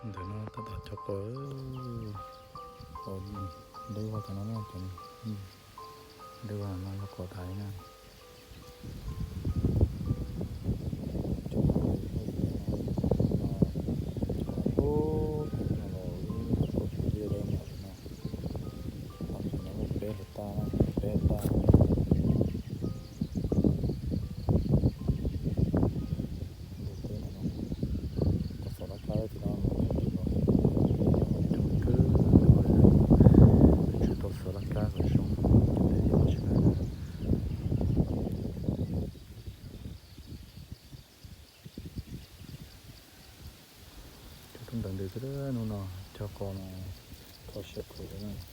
Ntawm no tab tom cog qos, qos deb vog tom no na, deb vog no yog qos daiv na. Cog qos, cog qos pem no los lub tsheb dej dawb nyob pem no. Tam sim no muaj peb hauv tag na, peb hauv tag. Ntuj teb no, tau xov laj kab tim no, coob kawg, tsis tau xov laj kab kom zoo, cov teb no tsis na. Cog rau ntawm ntws xwb, hnub no cog qos no kho siab khuav li na.